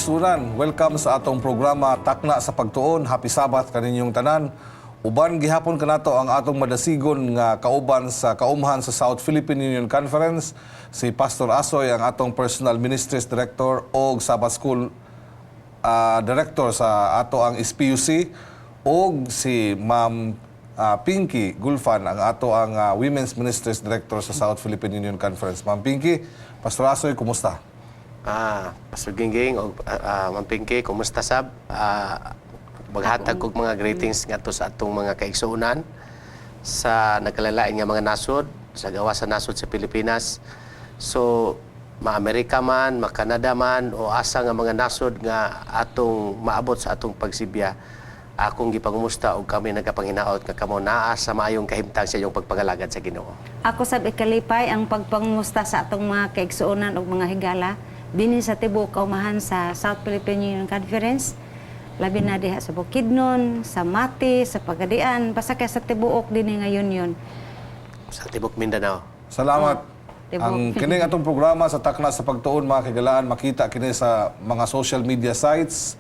Kaigsunan. Welcome sa atong programa Takna sa Pagtuon. Happy Sabbath kaninyong tanan. Uban gihapon kanato ang atong madasigon nga kauban sa kaumhan sa South Philippine Union Conference, si Pastor Asoy, ang atong Personal Ministries Director og Sabbath School Director sa ato ang SPUC, og si Ma'am Pinky Gulfan, ang ato ang Women's Ministries Director sa South Philippine Union Conference. Ma'am Pinky, Pastor Asoy, kumusta? Pastor Gingging og Ma'am Pinky, kumusta sab? Maghatag kog mga greetings ngadto sa atong mga kaigsuonan sa nagkalalain nga mga nasod, sa gawas sa nasod sa Pilipinas. So, ma-Amerika man, ma-Canada man, o asa nga mga nasod nga atong maabot sa atong pagsibya, akong gipangumusta og kami nagapanghinaot nga kamo naa sa maayong kahimtang sa inyong pagpangalagad sa Ginoo. Ako sab ikalipay ang pagpangumusta sa atong mga kaigsuonan ug mga higala dinhi sa tibuok kaumahan sa South Philippine Union Conference, labi na diha sa Bukidnon, sa Mati, sa Pagadian, basta kay sa tibuok dinhi nga union. Sa tibok Mindanao. Salamat. Tibok. Ang kining atong programa sa Takna sa Pagtuon, mga kahigalaan, makita kini sa mga social media sites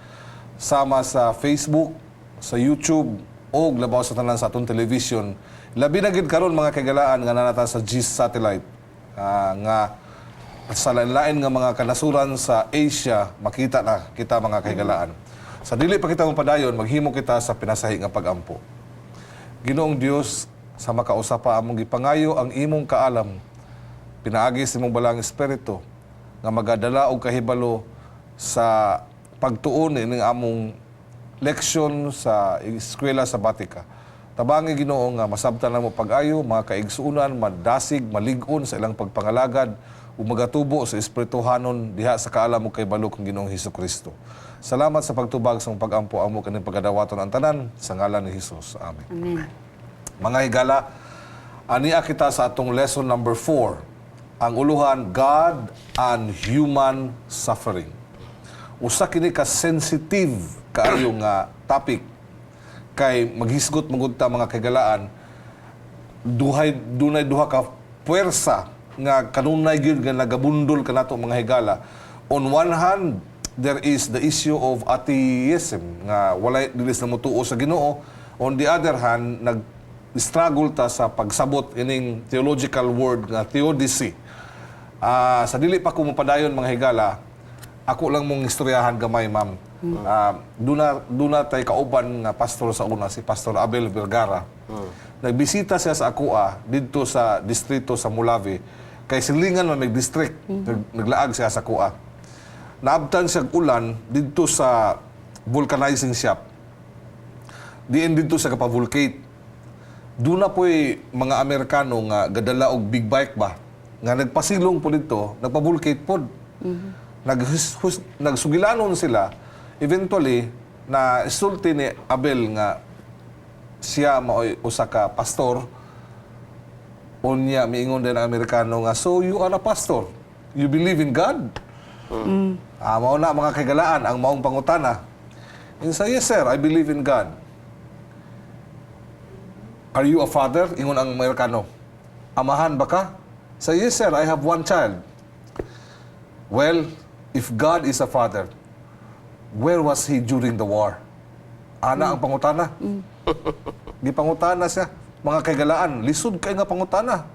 sama sa Facebook, sa YouTube og labaw sa tanan sa atong television. Labi na gid karon, mga kahigalaan, nga naa na ta sa GIS satellite nga sa lain-lain nga mga kanasuran sa Asia makita na kita, mga kahigalaan. Sa dili pa kita mapadayon, maghimo kita sa pinasahi nga pagampo. Ginoong Dios, sa makausa pa among gipangayo ang imong kaalam pinaagi sa imong Balaang Espiritu nga magadala og kahibalo sa pagtuon ining among leksyon sa Eskwela Sabatika. Tabangi, Ginoo, nga masabtan namo pag-ayo, mga kaigsuonan, madasig, malig-on sa ilang pagpangalagad ug magatubo sa espirituhanon diha sa kaalam ug kahibalo kang Ginoong Hesus Kristo. Salamat sa pagtubag sa pag-ampo, amo kaning pagadawaton ang tanan sa ngalan ni Hesus. Amen. Amen. Mga higala, ania kita sa atong lesson number 4. Ang uluhan, God and Human Suffering. Usa kini ka sensitive kaayo nga topic kay maghisgot magud ta, mga kagalaan, duhay dunay duha ka puwersa nga kanunay gyud nga nagabundol kanato, mga higala. On one hand, there is the issue of atheism nga walay dili sila motuo sa Ginoo. On the other hand, nag struggle ta sa pagsabot ining theological word nga theodicy. Sa dili pa ko mapadayon, mga higala, ako lang mong istoryahan gamay, ma'am. Duna tay kauban nga pastor sa una, si Pastor Abel Vergara. Nagbisita siya sa akoa didto sa distrito sa Molave. Kay silingan man may district, naglaag siya sa akoa. Naabtan siya og ulan didto sa vulcanizing shop. Diin didto sa kapavulcate. Duna po'y mga Amerikano nga gadala og big bike ba nga nagpasilong po dito, nagpavulcate pod. Nagsugilanon sila. Eventually, na isulti ni Abel nga siya maoy usa ka pastor. Unya miingon din ang Amerikano nga, "So you are a pastor. You believe in God?" Mao na, mga kaigalaan, ang maong pangutana. And say, "Yes sir, I believe in God." "Are you a father?" Ingon ang Amerikano. "Amahan ba ka?" Say, "Yes sir, I have one child." "Well, if God is a father, where was he during the war?" Ana ang pangutana. Gipangutana siya. Mga kaigalaan, lisod kay nga pangutana.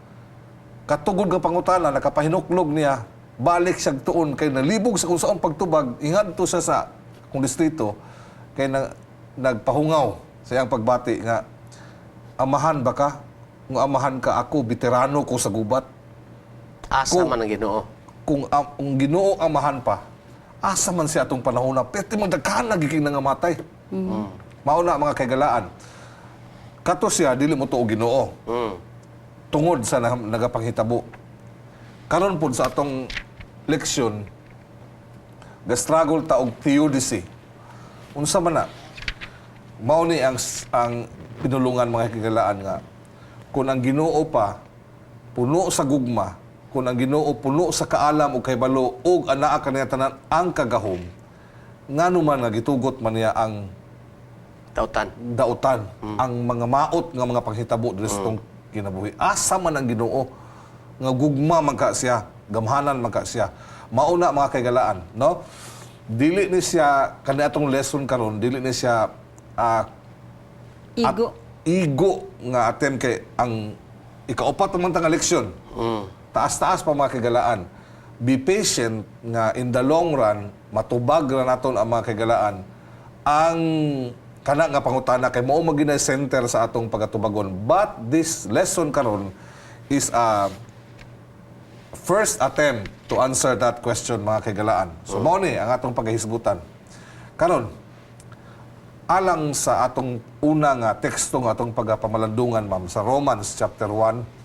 Katugod nga pangutana, nakapahinuklog niya, balik siya tuon kay nalibog sa kung saong pagtubag, ingadto siya sa kung distrito, kay nagpahungaw sa iyang pagbati nga, "Amahan ba ka? Kung amahan ka ako, veterano ko sa gubat." Asa man ang Ginoo? Kung ang Ginoo amahan pa, asa man siya atong panahon na pwede magdaghan na giking nangamatay? Mao na, mga kaigalaan. Kato siya dili mo tuo Ginoo tungod sa nagapanghitabo. Karon pod sa atong leksyon, ga-struggle ta og theodicy. Unsa man na? Mao ni ang pinulungan, mga kaigalaan, nga kung ang Ginoo pa puno sa gugma, kung ang Ginoo puno sa kaalam ug kahibalo ug anaa kaniya tanan ang kagahom, ngano man nga gitugot man niya ang Dautan. Dautan, ang mga maot nga mga panghitabo diri sa atong kinabuhi? Asa man ang Ginoo nga gugma man ka siya, gamhanan man ka siya? Mao na, mga kaigalaan, no? Dili ni siya kani atong lesson karon, dili ni siya Igo. at igo nga attempt kay ang ikaupat naman tang leksyon. Taas-taas pa, mga kaigalaan. Be patient nga in the long run matubag ra naton ang mga kaigalaan ang kana nga pangutana kay mao man gyud center sa atong pagatubagon. But this lesson karon is a first attempt to answer that question, mga kaigalaan. So mao ni ang atong paghisgutan. Karon, alang sa atong una nga teksto nga atong pagapamalandungan, ma'am, sa Romans chapter 1,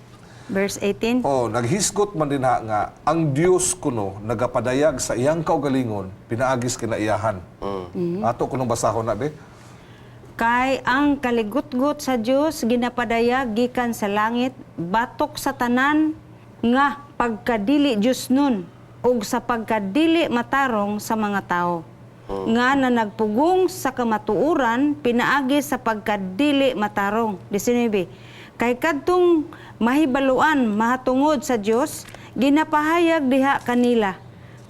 Verse 18. Oh, naghisgot man din ha nga ang Dios kuno nagapadayag sa iyang kaugalingon pinaagis kinaiyahan. Ato kunong basahon na be. Kay ang kaligutgot sa Dios ginapadayag gikan sa langit batok sa tanan nga pagkadili Dios nun ug sa pagkadili matarong sa mga tao nga na nagpugong sa kamatuoran pinaagi sa pagkadili matarong. 19. Kay kadtong mahibaluan mahatungod sa Dios ginapahayag diha kanila,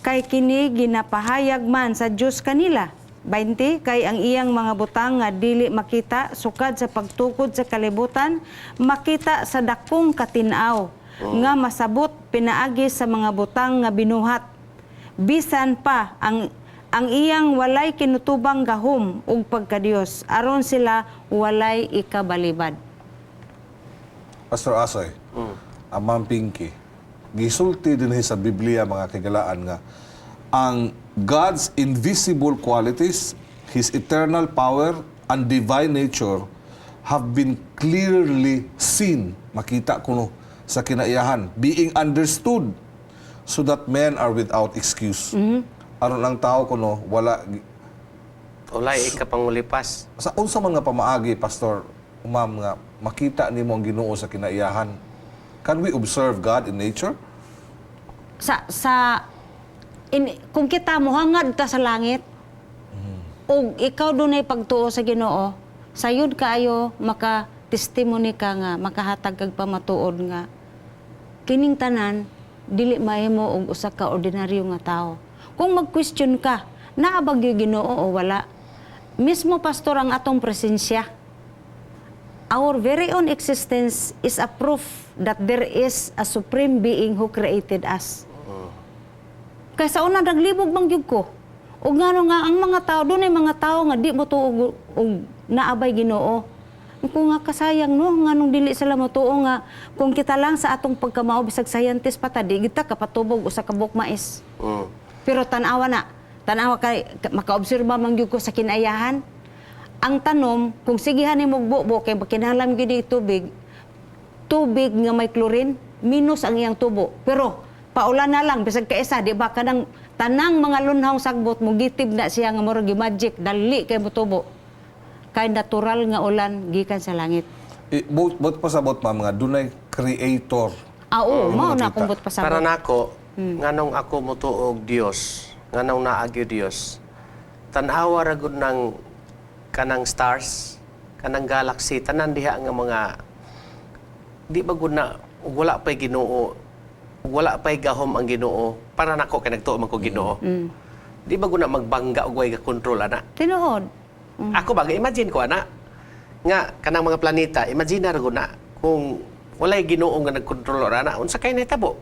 kay kini ginapahayag man sa Dios kanila. 20. Kay ang iyang mga butang nga dili makita sukad sa pagtukod sa kalibutan makita sa dakong katin-aw nga masabot pinaagi sa mga butang nga binuhat, bisan pa ang iyang walay kinutubang gahom ug pagkadiyos, aron sila walay ikabalibad. Pastor Asoy, ang Ma'am Pinky, gisulti din sa Biblia, mga kaigalaan, nga ang God's invisible qualities, His eternal power, and divine nature have been clearly seen, makita kuno sa kinaiyahan, being understood so that men are without excuse. Aron ang tao kuno wala Walay ikapangulipas. Sa unsa man nga pamaagi, Pastor, ma'am, nga makita nimo ang Ginoo sa kinaiyahan? Can we observe God in nature? Sa kung kita mohangad ta sa langit ug ikaw dunay pagtuo sa Ginoo, sayod kaayo maka testimony ka nga makahatag kag pamatuod nga kining tanan dili mahimo og usa ka ordinaryo nga tao. Kung mag-question ka, naa ba gyud Ginoo o wala? Mismo, Pastor, ang atong presensya, our very own existence is a proof that there is a supreme being who created us. Kay sa una naglibog man gyud ko. Ug ngano nga ang mga tao, dunay mga tao nga di mo tuo og naa bay Ginoo. Kung nga kasayang no, nganong dili sila motuo nga kung kita lang sa atong pagkamao, bisag scientist pa ta, di kita kapatubog usa ka buok mais. Pero tan-awa na. Tan-awa kay makaobserba man gyud ko sa kinaiyahan. Ang tanom, kung sigihan nimo bubo kay kinahanglan gyud ni tubig, tubig nga may chlorine, minus ang iyang tubo. Pero paulan na lang bisag kaisa, di ba, kanang tanang mga lunhong sagbot mo gitib na siya nga murag magic, dali kay motubo. Kay natural nga ulan gikan sa langit. Buot pasabot, ma'am, nga dunay creator. Ah, oo, mao na Makita. akong buot pasabot. Para nako, nganong ako motuo og Dios, nganong naa gyud Dios. Tan-awa ra gud ng kanang stars, kanang galaxy, tanan diha nga mga di ba gud na ug wala pay Ginoo, ug wala pay gahom ang Ginoo. Para nako kay nagtuo man ko Ginoo. Di ba gud na magbangga og way kontrol ana? Tinuod. Ako ba, imagine ko ana nga kanang mga planeta, imagine ra gud na kung walay Ginoo nga nagkontrol ana, unsa kay nahitabo?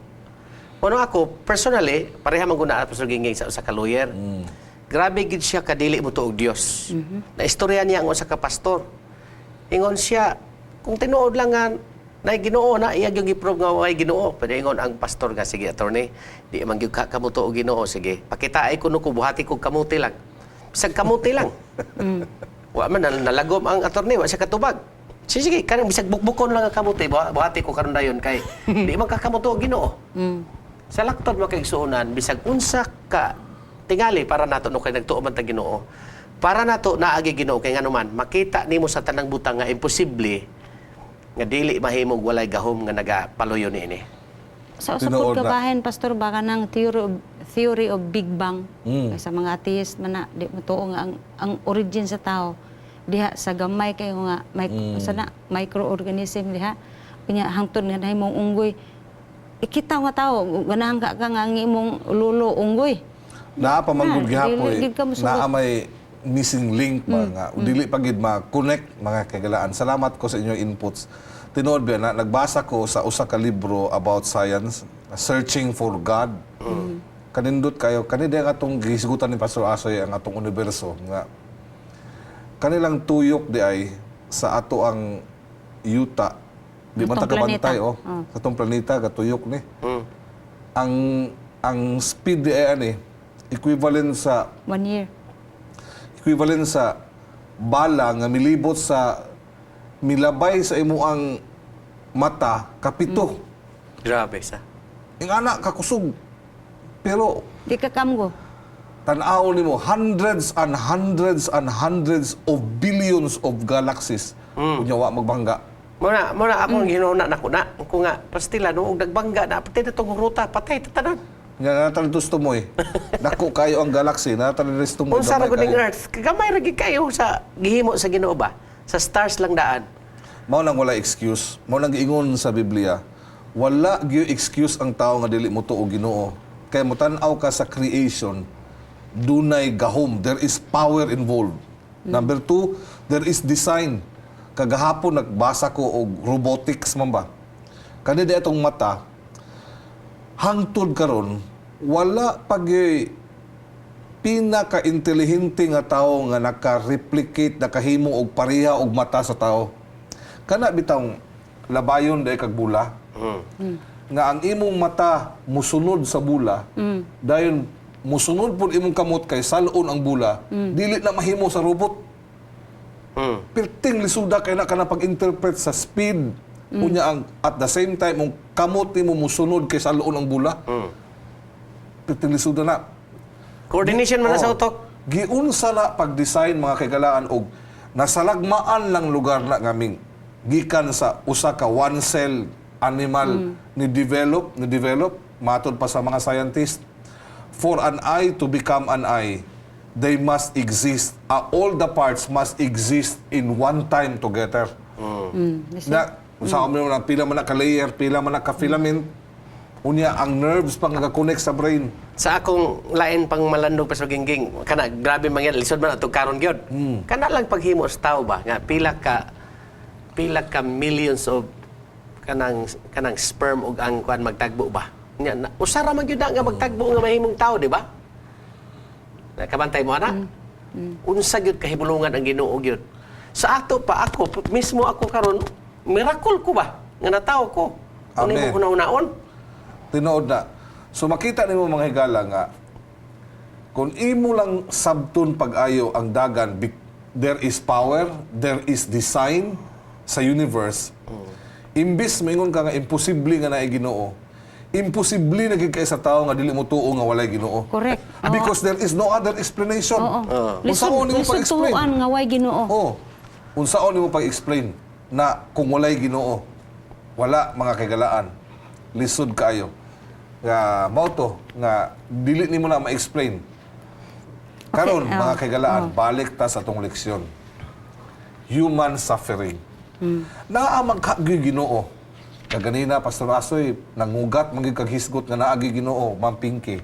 Kuno ako personally, pareha man gud na Pastor Gingging sa usa ka lawyer. Grabe gid siya kadili mo og Dios. Na istorya niya ang usa ka pastor. Ingon siya, kung tinuod lang nga nay Ginoo na iya gyud gi-prove nga way Ginoo. Pero ingon ang pastor nga, "Sige, attorney, di man gyud ka kamo og Ginoo, sige. Pakitaay kuno ko, buhati kog kamuti lang. Bisag kamuti lang." Wa man nalagom ang attorney, wa siya katubag. "Sige, sige, kanang bisag bukbukon lang ang kamuti, buhati ko karon dayon kay di man ka kamo og Ginoo." Sa laktod, mga kaigsuonan, bisag unsa ka tingali para nato no kay nagtuo man ta Ginoo. Para nato naa gyud Ginoo kay nganuman makita nimo sa tanang butang nga imposible nga dili mahimong walay gahom nga nagapaluyo niini. Sa usa Tinuod pud na. kabahin, Pastor, baka ng theory of Big Bang. Kay sa mga atheist man na di mo tuo nga ang origin sa tao diha sa gamay kayo nga sa na microorganism diha. Unya hangtod nga nahimong unggoy. Ikita nga tao, ganahan ka nga ang imong lulo unggoy. Naa pa man gud Na, gihapoy. Dili gid ka mosugot. Naa may missing link ba nga dili pa gid ma-connect, mga kahigalaan. Salamat ko sa inyong inputs. Tinuod ba na nagbasa ko sa usa ka libro about science, Searching for God. Kanindot kayo kani ang atong gihisgutan ni Pastor Asoy, ang atong universo nga kanilang tuyok di ay sa ato ang yuta. Di man ta Atong planeta. kabantay, oh. Sa atong planeta gatuyok ni. Ang speed di ay ani equivalent sa One year. equivalent sa bala nga milibot sa milabay sa imo ang mata kapito. Grabe sa. Ing ana kakusog. Pero Di ka kamgo. tan-aw nimo, hundreds and hundreds and hundreds of billions of galaxies. Unya wa magbangga. Muna akong ginuna nako na ko nga pastila no og nagbangga na patay na tong ruta, patay ta tanan. Nga natan tumoy. Dako kayo ang galaxy, natan tumoy. Unsa ra Gamay gud ning kayo. earth? Gamay ra gid kayo sa gihimo sa Ginoo ba? Sa stars lang daan. Mao nang wala excuse. Mao nang giingon sa Biblia. Wala gyud excuse ang tao nga dili mo tuo Ginoo. Kay motan-aw ka sa creation, dunay gahom, there is power involved. Number two, there is design. Kagahapon nagbasa ko og robotics man ba. Kani di atong mata, hangtod karon wala pa gyud pinaka-intelihente nga tawo nga naka-replicate, nakahimo og pareha og mata sa tao. Kana bitang labayon dahil kag bula. Nga ang imong mata musunod sa bula, dayon musunod pud imong kamot kay salon ang bula, dili na mahimo sa robot. Pirting lisuda kay na kana pag-interpret sa speed. Unya ang at the same time ang kamot nimo musunod kay salon ang bula. Pirting lisuda na. Coordination man na sa Oo. utok. Giunsa na pag-design, mga kaigalaan, og nasalagmaan lang lugar na ngaming gikan sa usa ka one cell animal ni develop matod pa sa mga scientist, for an eye to become an eye, they must exist, all the parts must exist in one time together. Na sa mm. na pila man na ka layer, pila man na ka filament, unya ang nerves pang nagakonect sa brain. Sa akong lain pang malandog, Pastor Gingging, kana grabe man yan, lisod man atong karon gyud. Kana lang paghimo sa tao ba nga pila ka millions of kanang sperm ug ang kuan magtagbo ba. Nya na, usa ra man gyud na nga magtagbo nga mahimong tao, di ba? Nakabantay mo ana? Unsa gyud kahibulungan ang Ginoo gyud. Sa ato pa ako mismo, ako karon miracle ko ba nga natawo ko. Ano Amen. mo hunahunaon? Tinuod na. So makita nimo, mga higala, nga kung imo lang sabton pag-ayo ang dagan, there is power, there is design sa universe. Imbis maingon ka nga imposible nga naay Ginoo, imposible na gid kay sa tao nga dili mo tuo nga walay Ginoo. Correct. Oo. Because there is no other explanation. Oo. Unsaon Lisod, nimo lisod pag-explain? tuoan nga way Ginoo. Oh. Unsaon nimo pag-explain na kung walay Ginoo? Wala, mga kaigalaan. Lisod kaayo. Nga mao to nga dili nimo na ma-explain. Karon, Okay, mga oh, kaigalaan, balik ta sa atong leksyon. Human suffering. Naa man ka gyud Ginoo. Kaganina, Pastor Asoy, nangugat man gyud kag hisgot nga naa gyud Ginoo, Ma'am Pinky.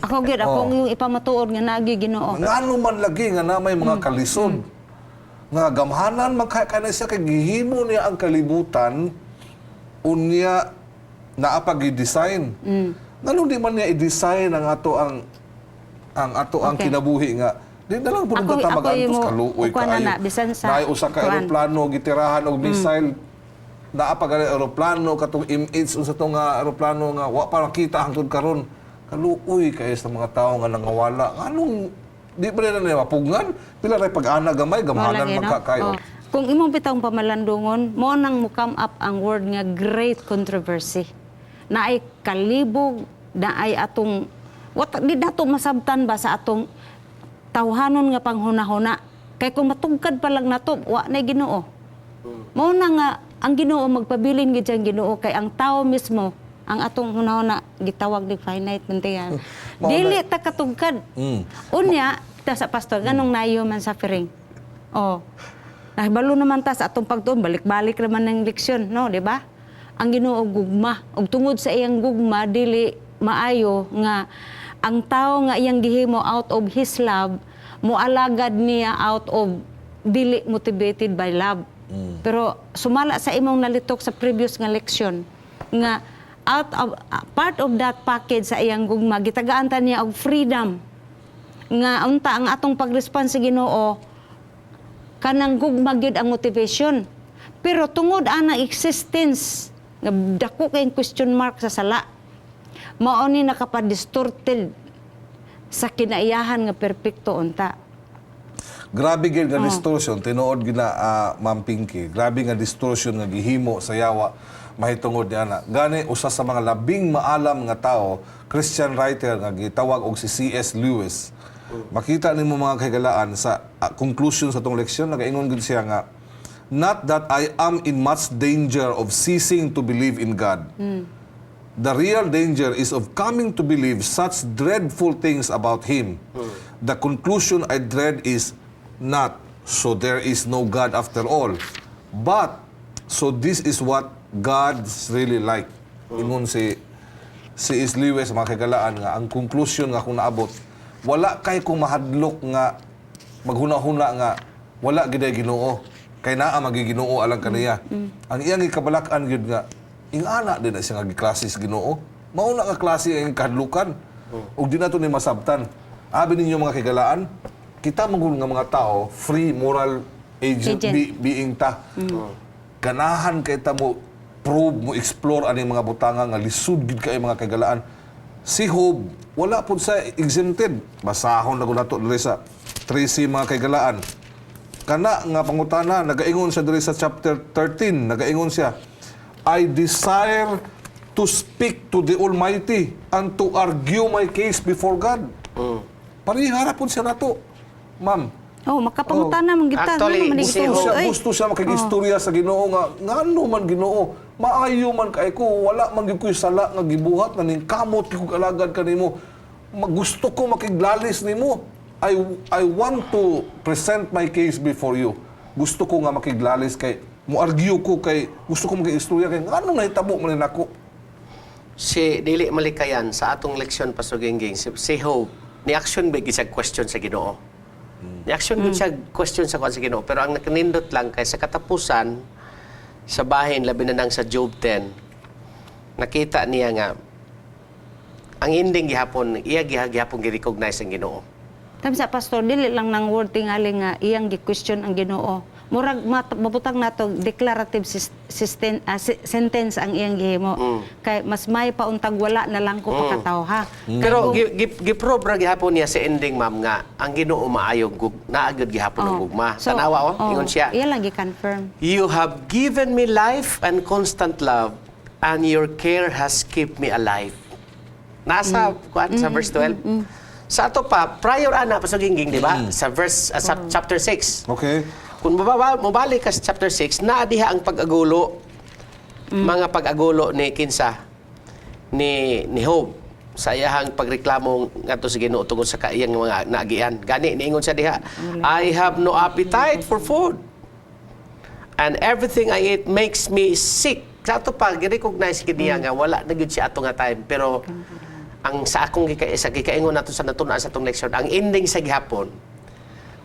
Ako gyud, ako yung ipamatuod nga naa gyud Ginoo. Ngano man lagi nga na may mga kalisod. Nga gamhanan man kay kanay siya kay gihimo niya ang kalibutan, unya naa pa gi-design. Ngano di man niya i-design ang ato ang kinabuhi nga di na lang pud ta Ako magantos yung kaluoy kuan na kaayo. na, bisan sa Naay usa ka kuan. eroplano gitirahan og missile. Naa pa gani eroplano katong MH unsa to nga eroplano nga wa pa nakita hangtod karon. Kaluoy kaayo sa mga tawo nga nangawala. Nganong di pa nila nila mapugngan? Pila ray pag-ana gamay, gamhanan Wala gyud, man no? ka kayo. Oh. Kung imong bitawng pamalandungon, mo nang mo come up ang word nga great controversy. Na ay kalibog, na ay atong what di nato masabtan ba sa atong tawhanon nga panghunahuna. Kay kung matugkad pa lang nato, wa na Ginoo. Mao na nga ang Ginoo magpabilin gid ang Ginoo kay ang tao mismo ang atong hunahuna gitawag ni finite man tiyan. Mao na- Dili ta katugkad. Unya, ta sa pastor, ganong nayo man suffering. Oh. Nahibalo naman ta sa atong pagtuon, balik-balik naman ng leksyon, no, di ba? Ang Ginoo gugma. Ug tungod sa iyang gugma dili maayo nga Ang tao nga iyang gihimo out of his love, moalagad niya out of dili motivated by love. Pero sumala sa imong nalitok sa previous nga leksyon nga out of part of that package sa iyang gugma, gitagaan ta niya og freedom nga unta ang atong pag-respond sa Ginoo, kanang gugma gyud ang motivation. Pero tungod ana existence nga dako kay question mark sa sala, mao ni nakapa-distorted sa kinaiyahan nga perpekto unta. Grabe gyud nga distortion, tinuod gyud na, Ma'am Pinky. Grabe nga distortion nga gihimo sa yawa mahitungod niya na. Gani usa sa mga labing maalam nga tao, Christian writer nga gitawag og si C.S. Lewis. Makita nimo, mga kahigalaan, sa conclusion sa tong leksyon, nagaingon gud siya nga, "Not that I am in much danger of ceasing to believe in God. The real danger is of coming to believe such dreadful things about Him. The conclusion I dread is not, 'So there is no God after all,' but 'So this is what God's really like.'" Ingon si C.S. Lewis, mga kagalaan, nga ang conclusion nga kung naabot, wala kay kung mahadlok nga maghuna-huna nga wala giday Ginoo kay naa magiginoo alang kaniya. Ang iyang gikabalak-an gyud nga ingana din na siya nga giklase sa Ginoo. Mao na nga klase ang kahadlukan. Ug di nato ni masabtan. Abi ninyo, mga kagalaan, kita man nga mga tao, free moral agent, Agent. Being ta. Ganahan kay ta mo probe, mo explore ani mga butanga nga lisod gid kay, mga kagalaan. Si Job, wala pud sa exempted. Basahon na gud nato diri sa 13, mga kagalaan. Kana nga pangutana, nagaingon siya diri sa chapter 13, nagaingon siya, "I desire to speak to the Almighty and to argue my case before God." Parehara pud siya nato. Ma'am, Oh, makapangutana man kita. Actually, Ngano man si gusto ito? siya, Oy. gusto siya makig-istorya sa Ginoo nga ngano man, Ginoo, maayo man kay ko, wala man gyud ko'y sala nga gibuhat, nga ning kamot gyud kog alagad kanimo. Gusto ko makiglalis nimo. I want to present my case before you. Gusto ko nga makiglalis kay mo argue ko kay gusto ko makig-istorya kay ngano nahitabo man ni nako. Si dili malikayan sa atong leksyon, Pastor Gingging, si Job, ni action ba siya question sa Ginoo. Ni action gid siya question sa kuan sa Ginoo, pero ang nakanindot lang kay sa katapusan sa bahin, labi na nang sa Job 10, nakita niya nga ang ending gihapon iya gihapon gi-recognize ang Ginoo. Tama sa pastor, dili lang nang word tingali nga iyang gi-question ang Ginoo. Murag mabutang nato declarative sentence ang iyang gihimo. Kay mas may pauntag wala na lang ko pakataw ha. Pero gi-prove ra gihapon niya sa ending, ma'am, nga ang Ginoo maayo gug naa gyud gihapon ang gugma. So, Tanawa oh, ingon siya. Iya lang gi-confirm. "You have given me life and constant love, and your care has kept me alive." Nasa kuan sa verse 12. Sa ato pa, prior ana pa sa Gingging, di ba? Sa verse sa chapter 6. Kung mabalik ka sa chapter 6, naa diha ang pag-agulo. Mga pag-agulo ni kinsa ni Job sa iyahang pagreklamo ngadto sa Ginoo tungod sa kaiyang mga naagian. Gani niingon siya diha, "I have no appetite for food. And everything I eat makes me sick." Sa ato pa gi-recognize gid niya nga wala na gyud siya ato nga time, pero ang sa akong sa gikaingon nato sa natun-an sa atong leksyon, ang ending sa gihapon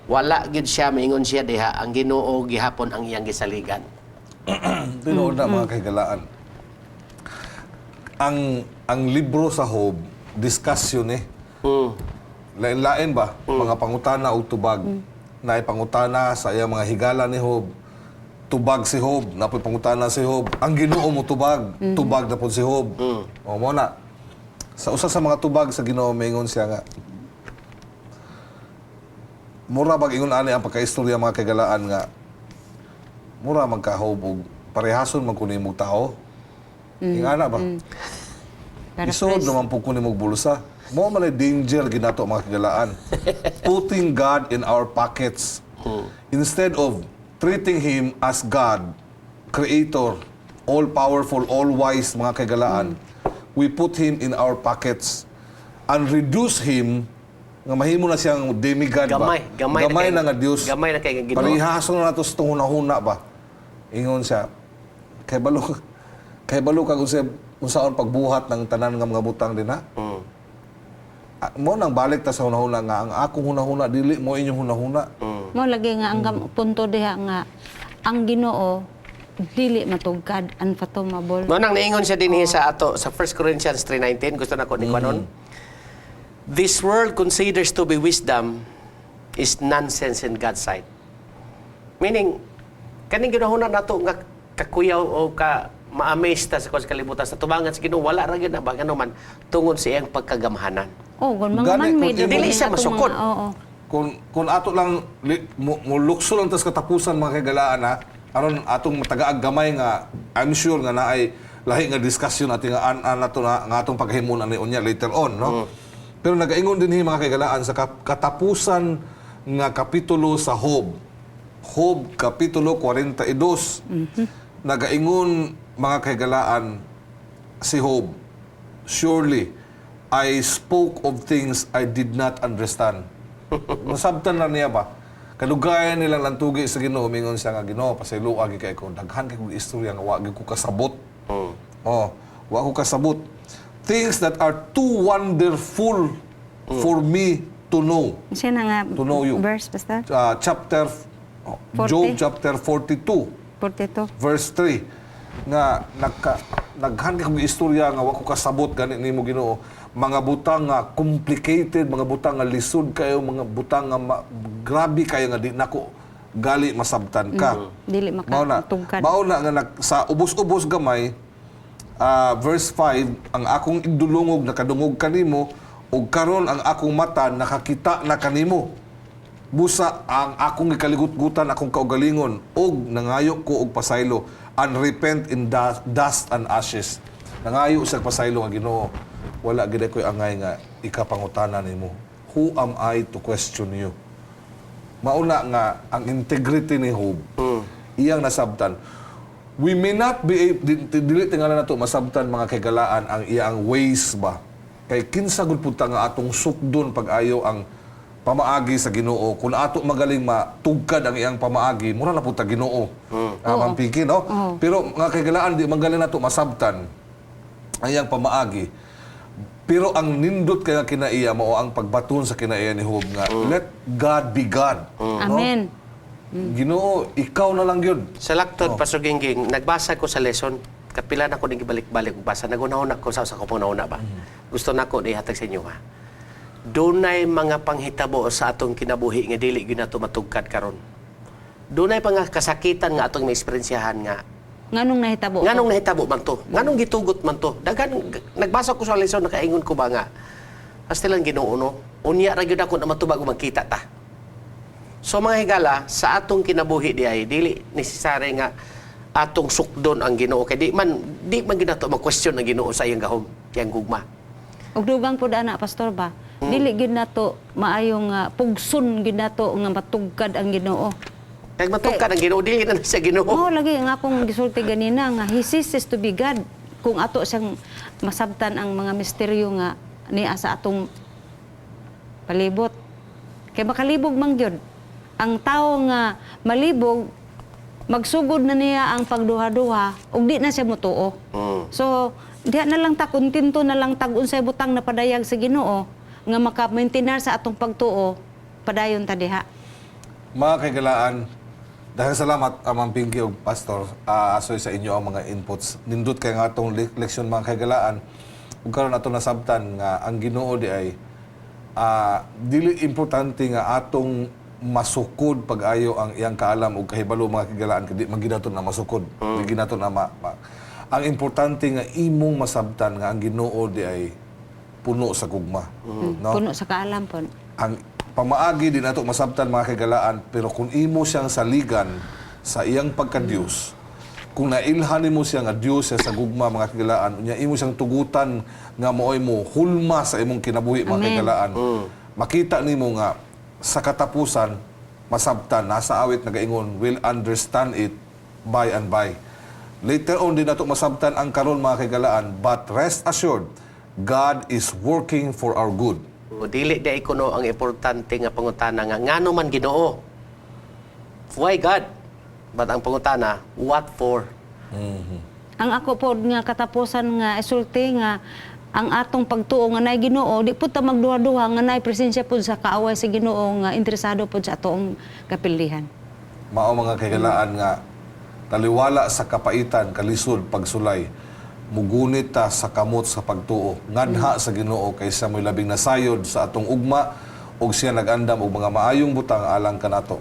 wala gyud siya maingon siya diha ang Ginoo gihapon ang iyang gisaligan. Tinuod na, mga kahigalaan. Ang libro sa Job, discussion eh. Lain-lain ba? Mga pangutana o tubag. Naay pangutana sa iyang mga higala ni Job. Tubag si Job, napoy pangutana si Job. Ang Ginoo mo tubag, tubag na po si Job. O mo na. Sa usa sa mga tubag sa Ginoo, maingon siya nga mura bag ingon ani ang pagkaistorya, mga kagalaan, nga mura man ka, Job, og parehason man kuno imong tao. Ingana ba? Paraphrase. Isod naman po kunin mong bulsa. Mo man ay danger ginato, mga kagalaan. Putting God in our pockets. Instead of treating Him as God, Creator, all-powerful, all-wise, mga kagalaan, we put Him in our pockets and reduce Him nga mahimo na siyang demigod ba? Gamay, gamay na gamay na nga Dios. Gamay na kay nga Ginoo. Parihason na nato sa hunahuna ba? Ingon siya, kay balo kag unsa unsaon pagbuhat ng tanan nga mga butang din ha. Ah, mao nang balik ta sa hunahuna nga ang akong hunahuna dili mao inyong hunahuna. Mao lagi nga ang punto diha nga ang Ginoo dili matugkad, unfathomable. Mao nang niingon siya dinhi sa ato sa 1 Corinthians 3:19, gusto nako ni kuanon. "This world considers to be wisdom is nonsense in God's sight." Meaning, kaning ginahuna nato nga kakuyaw o ka ma-amaze ta sa kuwan sa kalibutan, sa tubangan sa Ginoo wala ra gyud na ba, ngano man tungod sa iyang pagkagamhanan. Oh, kung mga Gani, man-made. kung Dili siya atong masukod. Oo. Kung ato lang mo lukso lang tas katapusan, mga kagalaan ha, aron atong matagaag gamay nga I'm sure nga naay lahi nga discussion ating nga an ato na nga atong paghimon ani unya later on, no? Pero nagaingon dinhi, mga kagalaan, sa katapusan nga kapitulo sa Job. Job kapitulo 42. Nagaingon, mga kagalaan, si Job, "Surely I spoke of things I did not understand." Masabtan na niya ba? Kadugayan nilang lantugi sa Ginoo, mingon siya nga, "Ginoo, pasayloa gyud kay ko. Daghan kay kog istorya nga wa gyud ko kasabot." Oh, wa ko kasabot. "Things that are too wonderful for me to know." Siya na nga To know you. Verse basta. Chapter 40. Job chapter 42 42. verse 3 nga naghan kay kog istorya nga wa ko kasabot gani nimo, Ginoo, mga butang nga complicated, mga butang nga lisod kayo, mga butang nga grabe kayo nga di nako gali masabtan ka. Dili Mao na, makatugkad. mao na nga sa ubos-ubos gamay, verse 5, "Ang akong igdulungog nakadungog kanimo ug karon ang akong mata nakakita na kanimo. Busa ang akong gikaligutgutan akong kaugalingon ug nangayo ko og pasaylo and repent in dust and ashes." Nangayo sa pasaylo nga, "Ginoo, wala gid ko'y angay nga ikapangutana nimo. Who am I to question you?" Mauna nga ang integrity ni Job iyang nasabtan. We may not be dili tingala nato masabtan, mga kagalaan, ang iyang ways ba, kay kinsa gud pud ta nga atong sukdon pag-ayo ang pamaagi sa Ginoo? Kung ato magaling matugkad ang iyang pamaagi, mura na pud ta Ginoo. Ah, Ma'am Pinky, no? Pero mga kagalaan, di magaling nato masabtan ang iyang pamaagi, pero ang nindot kay nga kinaiya mao ang pagbaton sa kinaiya ni Job nga let God be God, no? Amen. Ginoo, ikaw na lang yun. Sa laktod, Pastor Gingging, nagbasa ko sa lesson, kapila na ko ning gibalik-balik ug basa. Nagunahuna ko sa ko panahuna ba. Gusto nako ihatag sa inyo ha. Dunay mga panghitabo sa atong kinabuhi nga dili gyud nato matugkad karon. Dunay pa nga kasakitan nga atong maeksperiensyahan nga Nganong nahitabo? Nganong nahitabo man to? Nganong gitugot man to? Daghan nagbasa ko sa lesson, nakaingon ko ba nga hasta lang Ginoo, no. Unya ra gyud ako na matubag ug magkita ta. So mga higala, sa atong kinabuhi di ay dili necessary nga atong sukdon ang Ginoo kay di man gyud nato ma-question ang Ginoo sa iyang gahom, iyang gugma. Ug dugang pud ana, Pastor ba. Dili gyud nato maayong pugson gyud nato nga matugkad ang Ginoo. Kay matugkad ang Ginoo, dili na na siya Ginoo. Oo, lagi nga akong gisulti ganina nga he ceases to be God kung ato siyang masabtan ang mga misteryo nga niya sa atong palibot. Kay makalibog man gyud. Ang tao nga malibog, magsugod na niya ang pagduha-duha ug di na siya motuo. So, diha na lang ta kontento na lang tag unsay butang na padayag sa Ginoo nga maka-maintain sa atong pagtuo, padayon ta diha. Mga kaigalaan, dahil salamat, Ma'am Pinky ug Pastor Asoy, sa inyo ang mga inputs. Nindot kay nga atong leksyon, mga kaigalaan. Ug karon ato nasabtan nga ang Ginoo di ay dili importante nga atong masukod pag-ayo ang iyang kaalam ug kahibalo, mga kaigalaan, kay di man gyud nato na masukod. Di gyud nato na ang importante nga imong masabtan nga ang Ginoo di ay puno sa gugma. No? Puno sa kaalam po. Ang pamaagi di nato masabtan, mga kagalaan, pero kung imo siyang saligan sa iyang pagka-Dios, kung nailhan nimo siya nga Dios siya sa gugma, mga kagalaan, unya imo siyang tugutan nga mooy mo hulma sa imong kinabuhi, mga Amen. kagalaan, makita nimo nga sa katapusan masabtan nasa awit nagaingon, "Will understand it by and by." Later on, di nato masabtan ang karon, mga kagalaan, but rest assured, God is working for our good. O, dili di kuno ang importante nga pangutana nga ngano man Ginoo. Why God? But ang pangutana, what for? Ang ako po nga katapusan nga isulti nga Ang atong pagtuo nga naay Ginoo, di pud ta magduha-duha nga naay presensya pud sa kaaway sa Ginoo nga interesado pud sa atong kapildihan. Mao, mga kahigalaan, nga taliwala sa kapaitan, kalisod, pagsulay, mugunit ta sa kamot sa pagtuo. Nganha sa Ginoo kay siya mo'y labing nasayod sa atong ugma ug siya nag-andam og mga maayong butang alang kanato.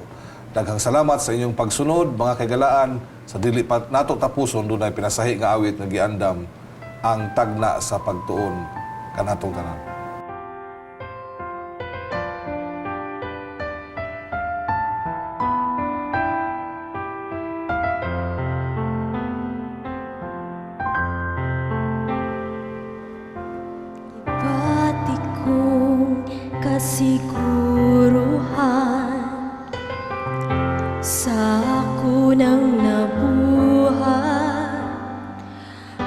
Daghang salamat sa inyong pagsunod, mga kahigalaan. Sa dili pa nato tapuson, dunay pinasahi nga awit nga giandam ang tagna sa pagtuon kanatong tanan. Pati kong kasiguruhan sa ako ng nabuhat,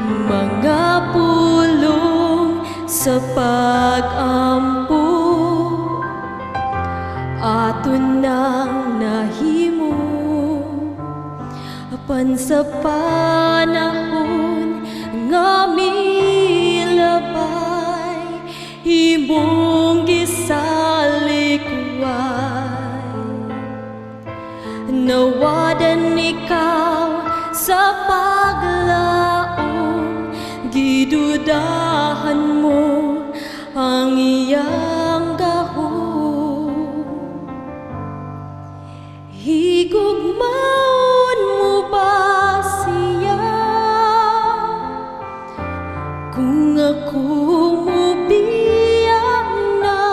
mga pulong sa pag-ampo ato nang nahimo. Apan sa panahon nga milabay, imong gisalikway. Nawadan ikaw sa paglaom, gidudahan mo ang iyang gahom. Higugmaon mo ba siya kung ako mobiya na?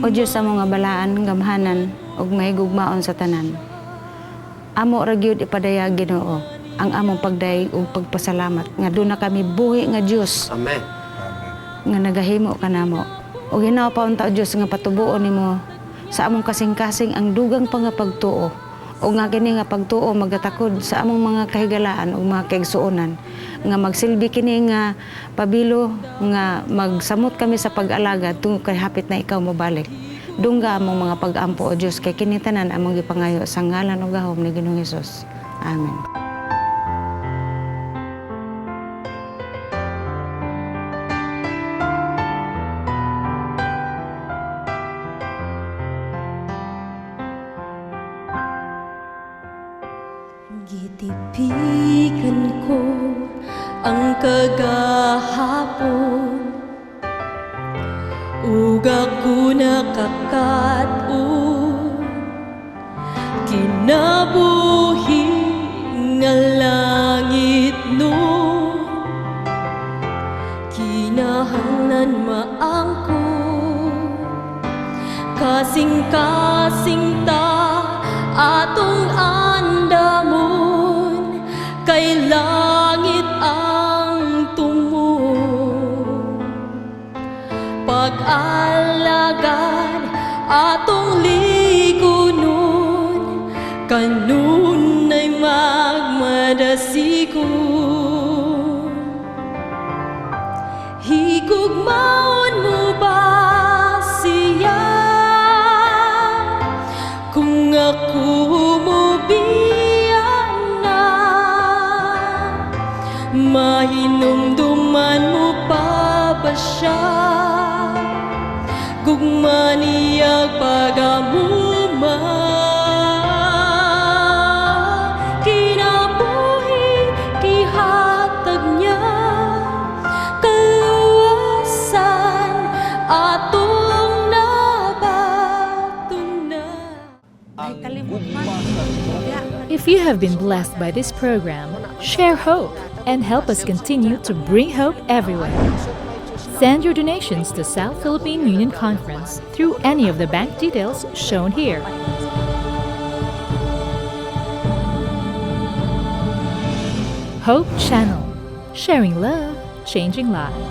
O Diyos sa mga balaan, gamhanan, ug mahigugmaon sa tanan. Amo ra gyud ipadayag, Ginoo, ang among pagdayeg ug pagpasalamat nga duna kami buhi nga Dios Amen. nga nagahimo kanamo. Ug hinaw pa unta, Dios, nga patubuon nimo sa among kasing-kasing ang dugang pa nga pagtuo. Ug nga kini nga pagtuo magatakod sa among mga kahigalaan ug mga kaigsuonan nga magsilbi kini nga pabilo nga magsamot kami sa pag-alagad tungod kay hapit na ikaw mobalik. Dungga among mga pag-ampo, o Dios, kay kini tanan among gipangayo sa ngalan ug gahom ni Ginoong Hesus. Amen. Gitipikan ko ang kagahapon ug ako nakakaton. Kinabuhi nga langit no, kinahanglan maangkon. Kasing-kasing ta atong andamon, kay langit ang tumon. Pag-alagad atong likunon, kanunay magmadasikon. Higugmaon mo ba siya kung ako mobiya na? Mahinumduman mo pa ba siya? Gugma niya'g pag-amuma. Kinabuhi gihatag niya, kaluwasan atong nabatunan. Ay, kalimot man. If you have been blessed by this program, share hope and help us continue to bring hope everywhere. Send your donations to South Philippine Union Conference through any of the bank details shown here. Hope Channel, sharing love, changing lives.